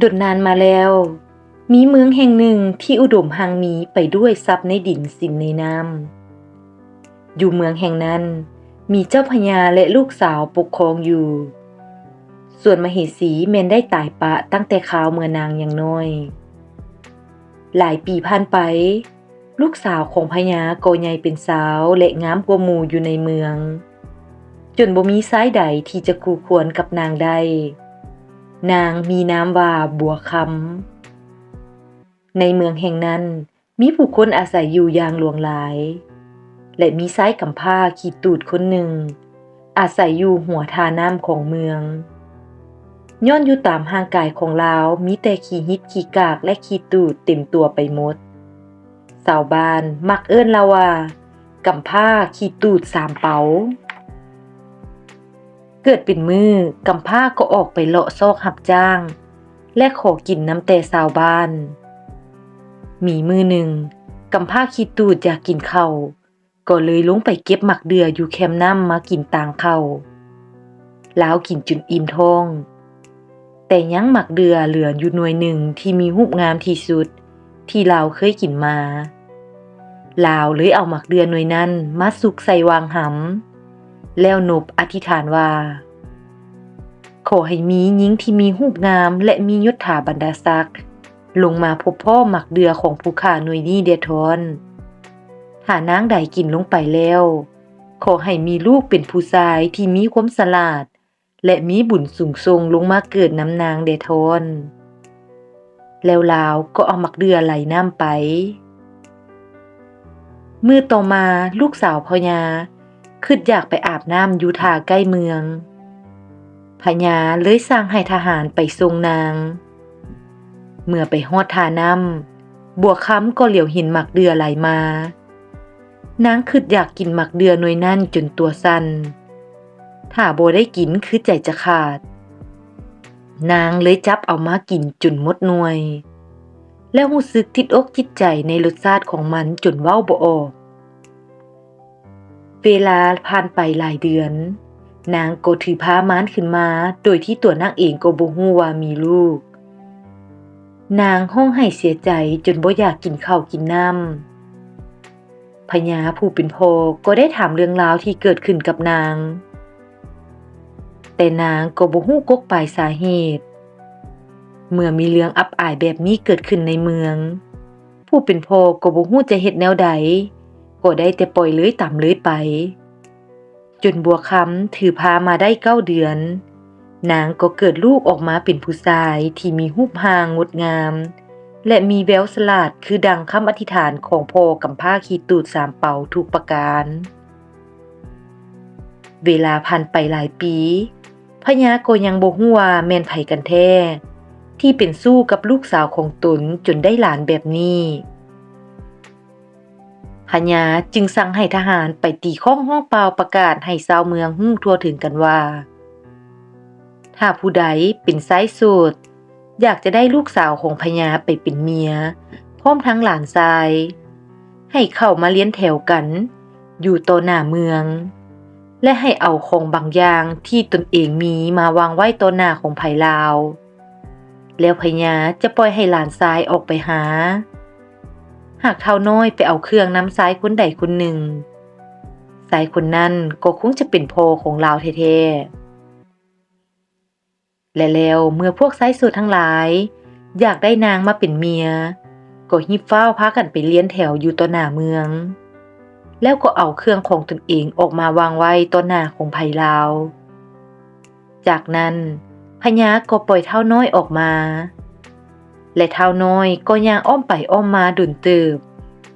ດົນນານມາແລ້ວ, ມີເມືອງແຫ່ງໜຶ່ງທີ່ອຸດົມຮັ່ງມີໄປດ້ວຍຊັບໃນດິນສິນໃນນ້ຳ. ຢູ່ເມືອງແຫ່ງນັ້ນ, ມີເຈົ້າພະຍາ ແລະ ລູກສາວປົກຄອງຢູ່. ສ່ວນມະເຫສີແມ່ນໄດ້ຕາຍປະຕັ້ງແຕ່ຄາວເມື່ອນາງຍັງນ້ອຍ. ຫຼາຍປີຜ່ານໄປ, ລູກສາວຂອງພະຍາກໍໃຫຍ່ເປັນສາວ ແລະ ງາມກວ່າໝູ່ຢູ່ໃນເມືອງ, ຈົນບໍ່ມີຊາຍໃດທີ່ຈະຄູ່ຄວນກັບນາງໄດ້. ນາງມີນາມວ່າບົວຄຳ. ໃນເມືອງແຫ່ງນັ້ນ ມີຜູ້ຄົນອາໄສຢູ່ຢ່າງຫຼວງຫຼາຍ, ແລະ ມີຊາຍກຳພ້າຂີ້ຕູດຄົນໜຶ່ງ ອາໄສຢູ່ຫົວທ່ານ້ຳຂອງເມືອງ. ຍ້ອນຢູ່ຕາມຮ່າງກາຍຂອງລາວມີແຕ່ຂີ້ຫິດຂີ້ກາກ ແລະ ຂີ້ຕູດເຕັມຕົວໄປໝົດ, ຊາວບ້ານມັກເອີ້ນລາວວ່າ ກຳພ້າຂີ້ຕູດສາມເປົາ. ເກີດເປັນມື້, ກຳພ້າກໍອອກໄປເລາະຊອກຮັບຈ້າງ ແລະ ຂໍກິນນຳແຕ່ຊາວບ້ານ. ມີມື້ໜຶ່ງ, ກຳພ້າຂີ້ຕູດຢາກກິນເຂົ້າ, ກໍເລີຍລົງໄປເກັບໝາກເດື່ອຢູ່ແຄມນ້ຳມາກິນຕາງເຂົ້າ. ລາວກິນຈົນອີ່ມທ້ອງ, ແຕ່ຍັງໝາກເດື່ອເຫຼືອຢູ່ໜ່ວຍໜຶ່ງທີ່ມີຮູບງາມທີ່ສຸດທີ່ລາວເຄີຍກິນມາ. ລາວເລີຍເອົາໝາກເດື່ອໜ່ວຍນັ້ນມາສຸກໃສ່ຫວ່າງຫຳ, ແລ້ວນົບອະທິຖານວ່າ, ຂໍໃຫ້ມີຍິງທີ່ມີຮູບງາມ ແລະ ມີຍົດຖາບັນດາສັກ ລົງມາພົບພໍ້ໝາກເດື່ອຂອງຜູ້ຂ້າໜ່ວຍນີ້ແດ່ທ້ອນ. ຖ້ານາງໃດກິນລົງໄປແລ້ວ, ຂໍໃຫ້ມີລູກເປັນຜູ້ຊາຍທີ່ມີຄວາມສະຫຼາດ ແລະ ມີບຸນສູງສົ່ງລົງມາເກີດນຳນາງແດ່ທ້ອນ. ແລ້ວລາວກໍເອົາໝາກເດື່ອໄຫຼນ້ຳໄປ. ມື້ຕໍ່ມາ, ລູກສາວພະຍາຄຶດຢາກໄປອາບນ້ຳຢູ່ທ່າໃກ້ເມືອງ. ພະຍາເລີຍສັ່ງໃຫ້ທະຫານໄປສົ່ງນາງ. ເມື່ອໄປຮອດທ່ານ້ຳ, ບົວຄຳກໍຫຼຽວເຫັນໝາກເດື່ອໄຫຼມາ. ນາງຄຶດຢາກກິນໝາກເດື່ອໜ່ວຍນັ້ນຈົນຕົວສັ່ນ. ຖ້າບໍ່ໄດ້ກິນຄືໃຈຈະຂາດ. ນາງເລີຍຈັບເອົາມາກິນຈົນໝົດໜ່ວຍ, ແລ້ວຮູ້ສຶກຕິດອົກຕິດໃຈໃນລົດຊາດຂອງມັນຈົນເວົ້າບໍ່ອອກ. ເວລາຜ່ານໄປຫຼາຍເດືອນ, ນາງກໍຖືພາມານຂຶ້ນມາ ໂດຍທີ່ຕົວນາງເອງກໍບໍ່ຮູ້ວ່າມີລູກ. ນາງຮ້ອງໄຫ້ເສຍໃຈຈົນບໍ່ຢາກກິນເຂົ້າກິນນ້ຳ. ພະຍາຜູ້ເປັນພໍ່ກໍໄດ້ຖາມເລື່ອງລາວທີ່ເກີດຂຶ້ນກັບນາງ, ແຕ່ນາງກໍບໍ່ຮູ້ກົກປາຍສາເຫດ. ເມື່ອມີເລື່ອງອັບອາຍແບບນີ້ເກີດຂຶ້ນໃນເມືອງ, ຜູ້ເປັນພໍ່ກໍບໍ່ຮູ້ຈະເຮັດແນວໃດ, ກໍໄດ້ແຕ່ປ່ອຍເລີຍຕາມເລີຍໄປ. ຈົນບົວຄຳຖືພາມາໄດ້ເກົ້າເດືອນ, ນາງກໍເກີດລູກອອກມາເປັນຜູ້ຊາຍທີ່ມີຮູບຮ່າງງົດງາມ ແລະ ມີແວວສະຫຼາດຄືດັ່ງຄຳອະທິຖານຂອງພໍ່ກຳພ້າຂີ້ຕູດສາມເປົາທຸກປະການ. ເວລາຜ່ານໄປຫຼາຍປີ, ພະຍາກໍຍັງບໍ່ຮູ້ວ່າແມ່ນໃຜກັນແທ້ ທີ່ເປັນຊູ້ກັບລູກສາວຂອງຕົນຈົນໄດ້ຫຼານແບບນີ້. ພະຍາຈຶ່ງສັ່ງໃຫ້ທະຫານໄປຕີຄ້ອງຮ້ອງປ່າວປະກາດໃຫ້ຊາວເມືອງຮູ້ທົ່ວເຖິງກັນວ່າ ຖ້າຜູ້ໃດເປັນຊາຍໂສດ ຢາກຈະໄດ້ລູກສາວຂອງພະຍາໄປເປັນເມຍ ພ້ອມທັງຫຼານຊາຍ ໃຫ້ເຂົ້າມາລຽນແຖວກັນຢູ່ຕໍ່ໜ້າເມືອງ ແລະ ໃຫ້ເອົາຂອງບາງຢ່າງທີ່ຕົນເອງມີມາວາງໄວ້ຕໍ່ໜ້າຂອງໃຜລາວ. ແລ້ວພະຍາຈະປ່ອຍໃຫ້ຫຼານຊາຍອອກໄປຫາ. ຫາກທ້າວນ້ອຍໄປເອົາເຄື່ອງນຳຊາຍຄົນໃດຄົນໜຶ່ງ, ຊາຍຄົນນັ້ນກໍຄົງຈະເປັນພໍ່ຂອງລາວແທ້ໆ. ແລະ ແລ້ວເມື່ອພວກຊາຍໂສດທັງຫຼາຍຢາກໄດ້ນາງມາເປັນເມຍ, ກໍຮີບຟ້າວພາກັນໄປລຽນແຖວຢູ່ຕໍ່ໜ້າເມືອງ, ແລ້ວກໍເອົາເຄື່ອງຂອງຕົນເອງອອກມາວາງໄວ້ຕໍ່ໜ້າຂອງໃຜລາວ. ຈາກນັ້ນພະຍາກໍປ່ອຍທ້າວນ້ອຍອອກມາ ແລະ ທ້າວນ້ອຍກໍຍ່າງອ້ອມໄປອ້ອມມາດົນເຕີບ,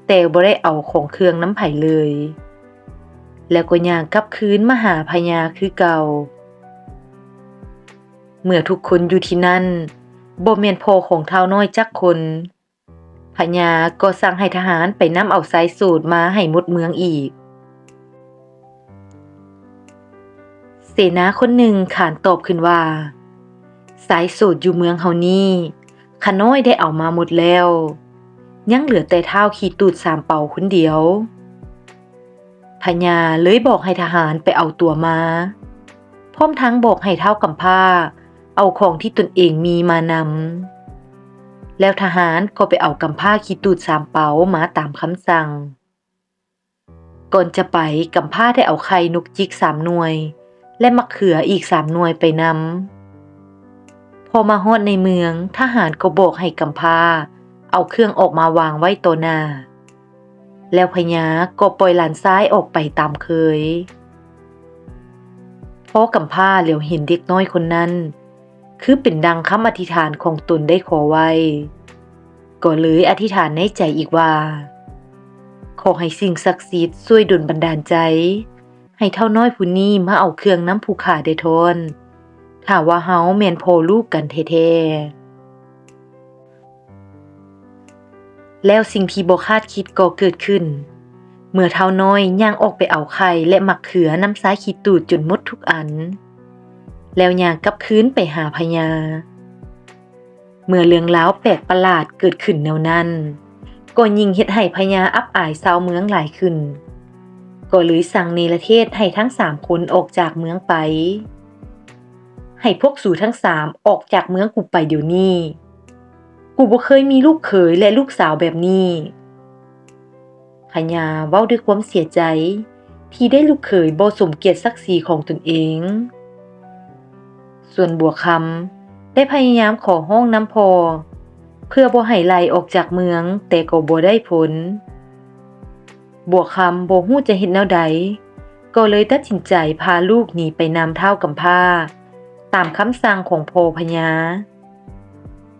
ແຕ່ບໍ່ໄດ້ເອົາຂອງເຄື່ອງນຳໃຜເລີຍ, ແລ້ວກໍຍ່າງກັບຄືນມາຫາພະຍາຄືເກົ່າ. ເມື່ອທຸກຄົນຢູ່ທີ່ນັ້ນບໍ່ແມ່ນພໍ່ຂອງທ້າວນ້ອຍຈັກຄົນ, ພະຍາກໍສັ່ງໃຫ້ທະຫານໄປນຳເອົາຊາຍໂສດມາໃຫ້ໝົດເມືອງອີກ. ເສນາຄົນໜຶ່ງຂານຕອບຂຶ້ນວ່າ, ຊາຍໂສດຢູ່ເມືອງເຮົານີ້ ຂ້ານ້ອຍໄດ້ເອົາມາໝົດແລ້ວ, ຍັງເຫຼືອແຕ່ທ້າວຂີ້ຕູດສາມເປົາຄົນດຽວ. ພະຍາເລີຍບອກໃຫ້ທະຫານໄປເອົາຕົວມາ, ພ້ອມທັງບອກໃຫ້ທ້າວກຳພ້າເອົາຂອງທີ່ຕົນເອງມີມານຳ. ແລ້ວທະຫານກໍໄປເອົາກຳພ້າຂີ້ຕູດສາມເປົາມາຕາມຄຳສັ່ງ. ກ່ອນຈະໄປ, ກຳພ້າໄດ້ເອົາໄຂ່ນົກຈິກສາມໜ່ວຍ ແລະ ໝາກເຂືອອີກສາມໜ່ວຍໄປນຳ. ພໍມາຮອດໃນເມືອງ, ທະຫານກໍບອກໃຫ້ກຳພ້າເອົາເຄື່ອງອອກມາວາງໄວ້ຕໍ່ໜ້າ, ແລ້ວພະຍາກໍປ່ອຍຫຼານຊາຍອອກໄປຕາມເຄີຍ. ພໍກຳພ້າຫຼຽວເຫັນເດັກນ້ອຍຄົນນັ້ນ ຄືເປັນດັ່ງຄຳອະທິຖານຂອງຕົນໄດ້ຂໍໄວ້, ກໍເລີຍອະທິຖານໃນໃຈອີກວ່າ, ຂໍໃຫ້ສິ່ງສັກສິດຊ່ວຍດົນບັນດານໃຈ ໃຫ້ທ້າວນ້ອຍຜູ້ນີ້ມາເອົາເຄື່ອງນຳຜູ້ຂ້າແດ່ທ້ອນ, ຖ້າວ່າເຮົາແມ່ນພໍ່ລູກກັນແທ້ໆ. ແລ້ວສິ່ງທີ່ບໍ່ຄາດຄິດກໍເກີດຂຶ້ນ, ເມື່ອທ້າວນ້ອຍຍ່າງອອກໄປເອົາໄຂ່ ແລະ ໝາກເຂືອນຳຊາຍຂີ້ຕູດຈົນໝົດທຸກອັນ, ແລ້ວຍ່າງກັບຄືນໄປຫາພະຍາ. ເມື່ອເລື່ອງລາວແປກປະຫຼາດເກີດຂຶ້ນແນວນັ້ນ, ກໍຍິ່ງເຮັດໃຫ້ພະຍາອັບອາຍຊາວເມືອງຫຼາຍຂຶ້ນ, ກໍເລີຍສັ່ງເນລະເທດໃຫ້ທັງສາມຄົນອອກຈາກເມືອງໄປ. ໃຫ້ພວກສູທັງສາມອອກຈາກເມືອງກູໄປດຽວນີ້. ກູບໍ່ເຄີຍມີລູກເຂີຍ ແລະ ລູກສາວແບບນີ້. ພະຍາເວົ້າດ້ວຍຄວາມເສຍໃຈທີ່ໄດ້ລູກເຂີຍບໍ່ສົມກຽດສັກສີຂອງຕົນເອງ. ສ່ວນບົວຄຳໄດ້ພະຍາຍາມຂໍຮ້ອງນຳພໍ່ ເພື່ອບໍ່ໃຫ້ໄລ່ອອກຈາກເມືອງ, ແຕ່ກໍບໍ່ໄດ້ຜົນ. ບົວຄຳບໍ່ຮູ້ຈະເຮັດແນວໃດ, ກໍເລີຍຕັດສິນໃຈພາລູກໜີໄປນຳທ້າວກຳພ້າ ຕາມຄຳສັ່ງຂອງພໍ່ພະຍາ,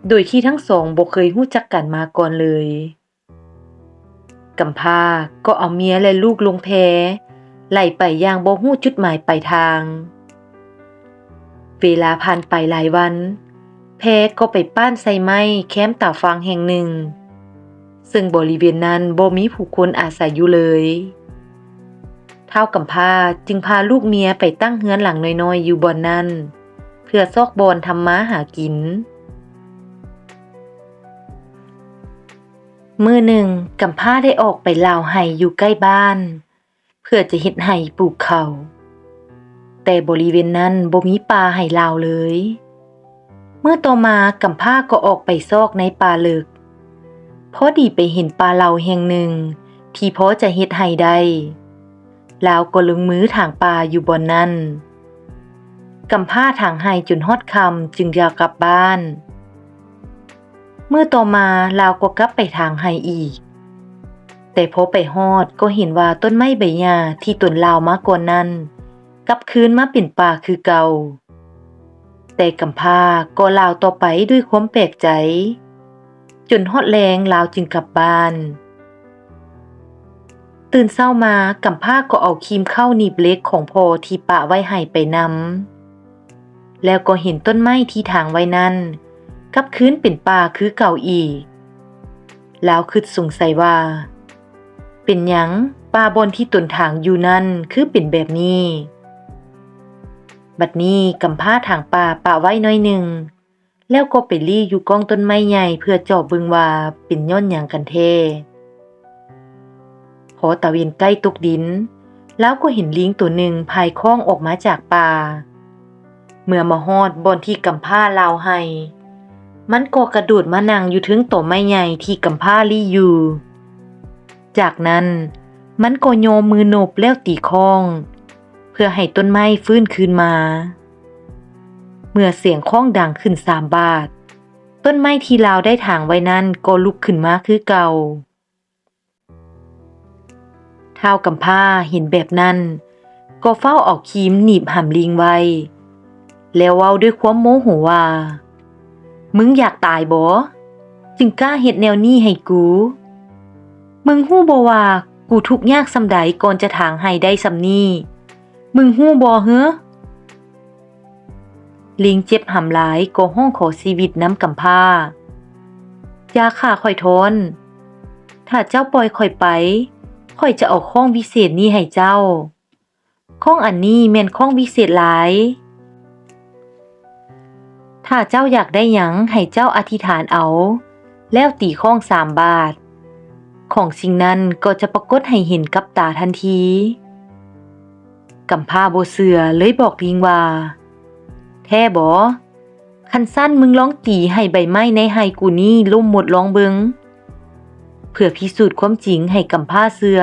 ໂດຍທີ່ທັງສອງບໍ່ເຄີຍຮູ້ຈັກກັນມາກ່ອນເລີຍ. ກຳພ້າກໍເອົາເມຍ ແລະ ລູກລົງແພ, ໄຫຼໄປຢ່າງບໍ່ຮູ້ຈຸດໝາຍປາຍທາງ. ເວລາຜ່ານໄປຫຼາຍວັນ, ແພກໍໄປປ້ານໃສ່ໄມ້ແຄມຕາຝັ່ງແຫ່ງໜຶ່ງ, ເຊິ່ງບໍລິເວນນັ້ນບໍ່ມີຜູ້ຄົນອາໄສຢູ່ເລີຍ. ທ້າວກຳພ້າຈຶ່ງພາລູກເມຍໄປຕັ້ງເຮືອນຫຼັງນ້ອຍໆຢູ່ບ່ອນນັ້ນ ເພື່ອຊອກບ່ອນທຳມາຫາກິນ. ມື້ໜຶ່ງ, ກຳພ້າໄດ້ອອກໄປລາວໄຮ່ຢູ່ໃກ້ບ້ານ ເພື່ອຈະເຮັດໄຮ່ປູກເຂົ້າ, ແຕ່ບໍລິເວນນັ້ນບໍ່ມີປ່າໄຮ່ລາວເລີຍ. ມື້ຕໍ່ມາ, ກຳພ້າກໍອອກໄປຊອກໃນປ່າເລິກ, ພໍດີໄປເຫັນປ່າເຫຼົ່າແຫ່ງໜຶ່ງທີ່ພໍຈະເຮັດໄຮ່ໄດ້. ລາວກໍລົງມືຖາງປ່າຢູ່ບ່ອນນັ້ນ. ກຳພ້າຖາງໄຮ່ຈົນຮອດຄ່ຳຈຶ່ງຢາກກັບບ້ານ. ມື້ຕໍ່ມາລາວກໍກັບໄປຖາງໄຮ່ອີກ, ແຕ່ພໍໄປຮອດກໍເຫັນວ່າຕົ້ນໄມ້ໃບຫຍ້າທີ່ຕົນລາວມາກ່ອນນັ້ນ ກັບຄືນມາເປັນປ່າຄືເກົ່າ. ແຕ່ກຳພ້າກໍລາວຕໍ່ໄປດ້ວຍຄວາມແປກໃຈ, ຈົນຮອດແລງລາວຈຶ່ງກັບບ້ານ. ຕື່ນເຊົ້າມາ, ກຳພ້າກໍເອົາຄີມເຂົ້າໜີບເຫຼັກຂອງພໍ່ທີ່ປະໄວ້ໃຫ້ໄປນຳ, ແລ້ວກໍເຫັນຕົ້ນໄມ້ທີ່ຖາງໄວ້ນັ້ນກັບຄືນເປັນປ່າຄືເກົ່າອີກ. ລາວຄິດສົງໄສວ່າ, ເປັນຫຍັງປ່າບ່ອນທີ່ຕົນຖາງຢູ່ນັ້ນຄືເປັນແບບນີ້? ບັດນີ້ກຳພ້າຖາງປ່າປະໄວ້ໜ້ອຍໜຶ່ງ, ແລ້ວກໍໄປລີ້ຢູ່ກ້ອງຕົ້ນໄມ້ໃຫຍ່ເພື່ອເຈາະເບິ່ງວ່າເປັນຍ້ອນຫຍັງກັນແທ້. ພໍຕາເວັນໃກ້ຕົກດິນ, ລາວກໍເຫັນລີງໂຕໜຶ່ງພາຍຄ້ອງອອກມາຈາກປ່າ. ເມື່ອມາຮອດບ່ອນທີ່ກຳພ້າລາວໄຮ່, ມັນກໍກະໂດດມານັ່ງຢູ່ເທິງຕໍໄມ້ໃຫຍ່ທີ່ກຳພ້າລີ້ຢູ່. ຈາກນັ້ນ, ມັນກໍຍໍມືນົບແລ້ວຕີຄ້ອງ ເພື່ອໃຫ້ຕົ້ນໄມ້ຟື້ນຄືນມາ. ເມື່ອສຽງຄ້ອງດັງຂຶ້ນສາມບາດ, ຕົ້ນໄມ້ທີ່ລາວໄດ້ຖາງໄວ້ນັ້ນກໍລຸກຂຶ້ນມາຄືເກົ່າ. ທ້າວກຳພ້າເຫັນແບບນັ້ນ, ກໍຟ້າວເອົາຄີມໜີບຫຳລີງໄວ້, ແລ້ວເວົ້າດ້ວຍຄວາມໂມໂຫວ່າ, ມຶງຢາກຕາຍບໍ? ຈຶ່ງກ້າເຮັດແນວນີ້ໃຫ້ກູ? ມຶງຮູ້ບໍ່ວ່າກູທຸກຍາກສ່ຳໃດກ່ອນຈະຖາງໄຮ່ໄດ້ສ່ຳນີ້? ມຶງຮູ້ບໍ່ເຮີ? ລີງເຈັບຫຳຫຼາຍກໍຮ້ອງຂໍຊີວິດນຳກຳພ້າ. ຢ່າຂ້າຂ້ອຍທ້ອນ. ຖ້າເຈົ້າປ່ອຍຂ້ອຍໄປ, ຂ້ອຍຈະເອົາຄ້ອງວິເສດນີ້ໃຫ້ເຈົ້າ. ຄ້ອງອັນນີ້ແມ່ນຄ້ອງວິເສດຫຼາຍ. ຖ້າເຈົ້າຢາກໄດ້ຫຍັງໃຫ້ເຈົ້າອະທິຖານເອົາ, ແລ້ວຕີຄ້ອງສາມບາດ. ຂອງສິ່ງນັ້ນກໍຈະປາກົດໃຫ້ເຫັນກັບຕາທັນທີ. ກຳພ້າບໍ່ເຊື່ອເລີຍບອກລີງວ່າ, ແທ້ບໍ? ໃຜ ຄັນຊັ້ນ ມຶງລອງຕີໃຫ້ໃບໄມ້ໃນໄຮ່ກູນີ້ລົ້ມໝົດລອງເບິ່ງ." ເພື່ອພິສູດຄວາມຈິງໃຫ້ກຳພ້າເຊື່ອ,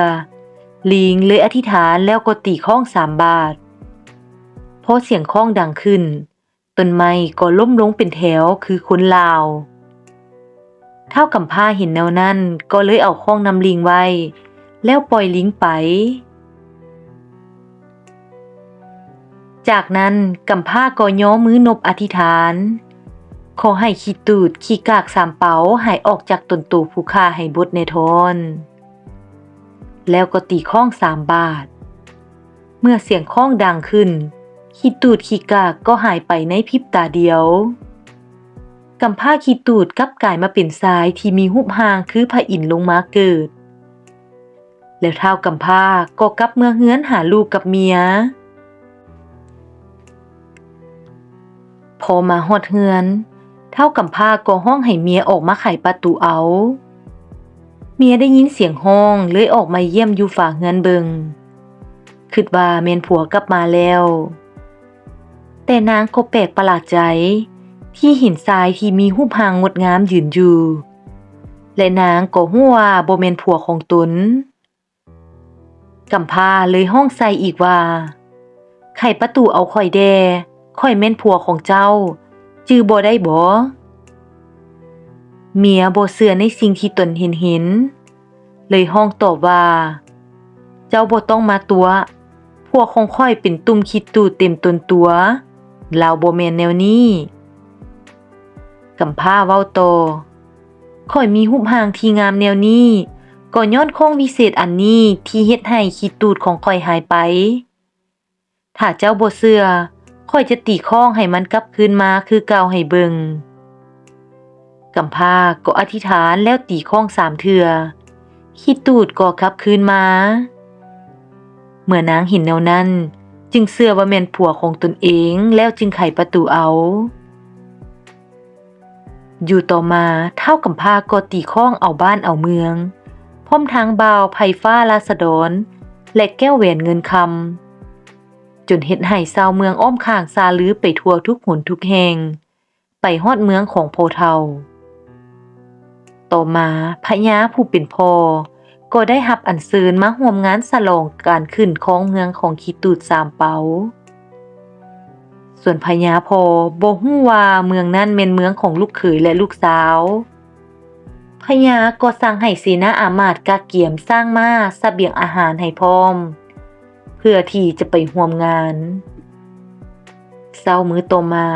ລິງເລີຍອະທິຖານແລ້ວກໍຕີຄ້ອງສາມບາດ. ພໍສຽງຄ້ອງດັງຂຶ້ນ, ຕົ້ນໄມ້ກໍລົ້ມລົງເປັນແຖວຄືຄົນລາວ. ທ້າວກຳພ້າເຫັນແນວນັ້ນກໍເລີຍເອົາຄ້ອງນຳລິງໄວ້ ແລ້ວປ່ອຍລິງໄປ. ຈາກນັ້ນກຳພ້າກໍຍໍມືນົບອະທິຖານ, ຂໍໃຫ້ຂີ້ຕູດຂີ້ກາກສາມເປົາຫາຍອອກຈາກຕົນໂຕຜູ້ຂ້າໃຫ້ເບິດແດ່ທ້ອນ. ແລ້ວກໍຕີຄ້ອງສາມບາດ. ເມື່ອສຽງຄ້ອງດັງຂຶ້ນ, ຂີ້ຕູດຂີ້ກາກກໍຫາຍໄປໃນພິບຕາດຽວ. ກຳພ້າຂີ້ຕູດກັບກາຍມາເປັນຊາຍທີ່ມີຮູບຮ່າງຄືພະອິນລົງມາເກີດ. ແລ້ວທ້າວກຳພ້າກໍກັບເມືອເຮືອນຫາລູກກັບເມຍ. ພໍມາຮອດເຮືອນ, ທ້າວກຳພ້າກໍຮ້ອງໃຫ້ເມຍອອກມາໄຂປະຕູເອົາ. ເມຍໄດ້ຍິນສຽງຮ້ອງເລີຍອອກມາຢ້ຽມຢູ່ຝາເຮືອນເບິ່ງ, ຄິດວ່າແມ່ນຜົວກັບມາແລ້ວ. ແຕ່ນາງກໍແປກປະຫຼາດໃຈທີ່ເຫັນຊາຍທີ່ມີຮູບຮ່າງງົດງາມຢືນຢູ່, ແລະ ນາງກໍຮູ້ວ່າບໍ່ແມ່ນຜົວຂອງຕົນ. ກຳພ້າເລີຍຮ້ອງໃສ່ອີກວ່າ, "ໄຂປະຕູເອົາຂ້ອຍແດ່, ຂ້ອຍແມ່ນຜົວຂອງເຈົ້າ, ຈື່ບໍ່ໄດ້ບໍ?" ເມຍບໍ່ເຊື່ອໃນສິ່ງທີ່ຕົນເຫັນເຫັນ, ເລີຍຮ້ອງຕອບວ່າ, "ເຈົ້າບໍ່ຕ້ອງມາຕົວະ, ຜົວຂອງຂ້ອຍເປັນຕຸ່ມຂີ້ຕູດເຕັມຕົນຕົວ, ລາວບໍ່ແມ່ນແນວນີ້." ກຳພ້າເວົ້າຕໍ່, "ຂ້ອຍມີຮູບຮ່າງທີ່ງາມແນວນີ້, ກໍຍ້ອນຂອງວິເສດອັນນີ້ທີ່ເຮັດໃຫ້ຂີ້ຕູດຂອງຂ້ອຍຫາຍໄປ. ຖ້າເຈົ້າບໍ່ເຊື່ອ, ຂ້ອຍຈະຕີຄ້ອງໃຫ້ມັນກັບຄືນມາຄືເກົ່າໃຫ້ເບິ່ງ." ກຳພ້າກໍອະທິຖານແລ້ວຕີຄ້ອງສາມເທື່ອ, ຂີ້ຕູດກໍກັບຄືນມາ. ເມື່ອນາງເຫັນແນວນັ້ນ, ຈຶ່ງເຊື່ອວ່າແມ່ນຜົວຂອງຕົນເອງ, ແລ້ວຈຶ່ງໄຂປະຕູເອົາ. ຢູ່ຕໍ່ມາ, ທ້າວກຳພ້າກໍຕີຄ້ອງເອົາບ້ານເອົາເມືອງ, ພ້ອມທັງບ່າວໄພຟ້າລາຊະດອນ ແລະ ແກ້ວແຫວນເງິນຄຳ, ຈົນເຮັດໃຫ້ຊາວເມືອງອ້ອມຂ້າງຊາລືໄປທົ່ວທຸກຫົນທຸກແຫ່ງ, ໄປຮອດເມືອງຂອງພໍ່ເຖົ້າ. ຕໍ່ມາພະຍາຜູ້ເປັນພໍ່ກໍໄດ້ຮັບອັນເຊີນມາຮ່ວມງານສະຫຼອງການຂຶ້ນຄອງເມືອງຂອງຂີ້ຕູດສາມເປົາ. ສ່ວນພະຍາພໍ່ບໍ່ຮູ້ວ່າເມືອງນັ້ນແມ່ນເມືອງຂອງລູກເຂີຍ ແລະ ລູກສາວ. ພະຍາກໍສັ່ງໃຫ້ເສນາອາມາດກະກຽມຊ້າງມ້າ, ສະບຽງອາຫານໃຫ້ພ້ອມ ເພື່ອທີ່ຈະໄປຮ່ວມງານ. ເຊົ້າມື້ຕໍ່ມາ,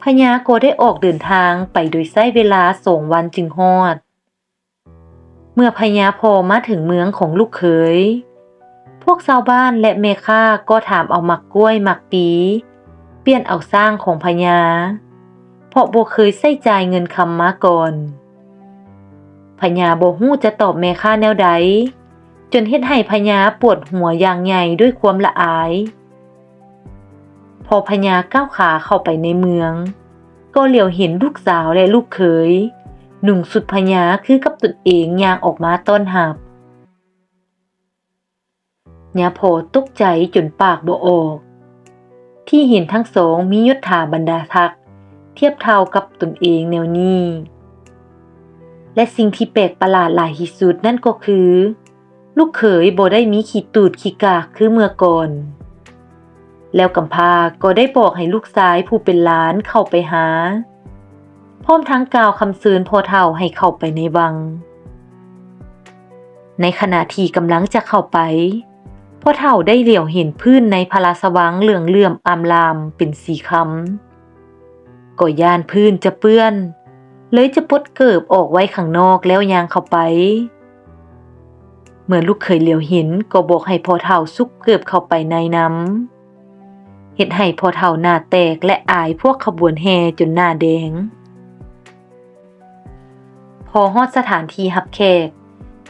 ພະຍາກໍໄດ້ອອກເດີນທາງໄປໂດຍໃຊ້ເວລາສອງວັນຈຶ່ງຮອດ. ເມື່ອພະຍາພໍ່ມາເຖິງເມືອງຂອງລູກເຂີຍ, ພວກຊາວບ້ານ ແລະ ແມ່ຄ້າກໍຖາມເອົາໝາກກ້ວຍ, ໝາກປີ, ປ່ຽນເອົາຊ້າງຂອງພະຍາ, ເພາະບໍ່ເຄີຍໃຊ້ຈ່າຍເງິນຄຳມາກ່ອນ. ພະຍາບໍ່ຮູ້ຈະຕອບແມ່ຄ້າແນວໃດ, ຈົນເຮັດໃຫ້ພະຍາປວດຫົວຢ່າງໃຫຍ່ດ້ວຍຄວາມລະອາຍ. ພໍພະຍາກ້າວຂາເຂົ້າໄປໃນເມືອງ, ກໍຫຼຽວເຫັນລູກສາວ ແລະ ລູກເຂີຍ ນຸ່ງຊຸດພະຍາຄືກັບຕົນເອງຍ່າງອອກມາຕ້ອນຮັບ. ຍາພໍ່ຕົກໃຈຈົນປາກບໍ່ອອກ, ທີ່ເຫັນທັງສອງມີຍົດຖາບັນດາສັກທຽບເທົ່າກັບຕົນເອງແນວນີ້. ແລະ ສິ່ງທີ່ແປກປະຫຼາດຫຼາຍທີ່ສຸດນັ້ນກໍຄື ລູກເຂີຍບໍ່ໄດ້ມີຂີ້ຕູດຂີ້ກາກຄືເມື່ອກ່ອນ. ແລ້ວກຳພ້າກໍໄດ້ບອກໃຫ້ລູກຊາຍຜູ້ເປັນຫຼານເຂົ້າໄປຫາ, ພ້ອມທັງກ່າວຄຳເຊີນພໍ່ເຖົ້າໃຫ້ເຂົ້າໄປໃນວັງ. ໃນຂະນະທີ່ກຳລັງຈະເຂົ້າໄປ, ພໍ່ເຖົ້າໄດ້ຫຼຽວເຫັນພື້ນໃນພະລາຊະວັງເຫຼືອງເຫຼື້ອມອາມລາມເປັນສີຄຳ, ກໍຢ້ານພື້ນຈະເປື້ອນ, ເລີຍຈະປົດເກີບອອກໄວ້ຂ້າງນອກແລ້ວຍ່າງເຂົ້າໄປ. ເມື່ອລູກເຂີຍຫຼຽວເຫັນກໍບອກໃຫ້ພໍ່ເຖົ້າຊຸກເກີບເຂົ້າໄປໃນນຳ, ເຮັດໃຫ້ພໍ່ເຖົ້າໜ້າແຕກ ແລະ ອາຍພວກຂະບວນແຫ່ຈົນໜ້າແດງ. ພໍຮອດສະຖານທີ່ຮັບແຂກ,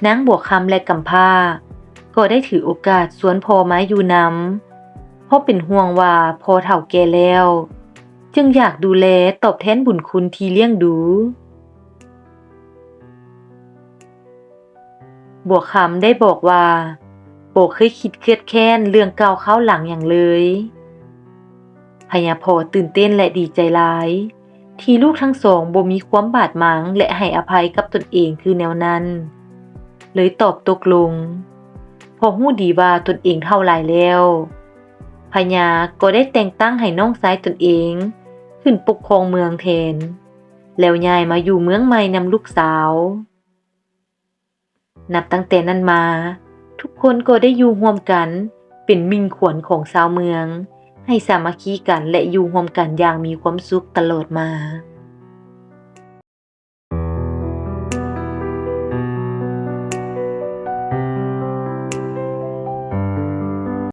ນາງບົວຄຳ ແລະ ກຳພ້າກໍໄດ້ຖືໂອກາດຊວນພໍ່ມາຢູ່ນຳ, ເພາະເປັນຫ່ວງວ່າພໍ່ເຖົ້າແກ່ແລ້ວ, ຈຶ່ງຢາກດູແລຕອບແທນບຸນຄຸນທີ່ລ້ຽງດູ. ບົວຄຳໄດ້ບອກວ່າ ບໍ່ເຄີຍຄິດຄຽດແຄ້ນເລື່ອງກ່າວຄາວຫຼັງຫຍັງເລີຍ. ພະຍາພໍ່ຕື່ນເຕັ້ນ ແລະ ດີໃຈຫຼາຍ ທີ່ລູກທັງສອງບໍ່ມີຄວາມບາດໝາງ ແລະ ໃຫ້ອະໄພກັບຕົນເອງຄືແນວນັ້ນ, ເລີຍຕອບຕົກລົງ, ເພາະຮູ້ດີວ່າຕົນເອງເຖົ້າຫຼາຍແລ້ວ. ພະຍາກໍໄດ້ແຕ່ງຕັ້ງໃຫ້ນ້ອງຊາຍຕົນເອງຂຶ້ນປົກຄອງເມືອງແທນ, ແລ້ວຍ້າຍມາຢູ່ເມືອງໃໝ່ນຳລູກສາວ. ນັບຕັ້ງແຕ່ນັ້ນມາ, ທຸກຄົນກໍໄດ້ຢູ່ຮ່ວມກັນເປັນໝິ່ງຂວັນຂອງຊາວເມືອງ, ໃຫ້ສາມັກຄີກັນ ແລະ ຢູ່ຮ່ວມກັນຢ່າງມີຄວາມສຸກຕະຫຼອດມາ.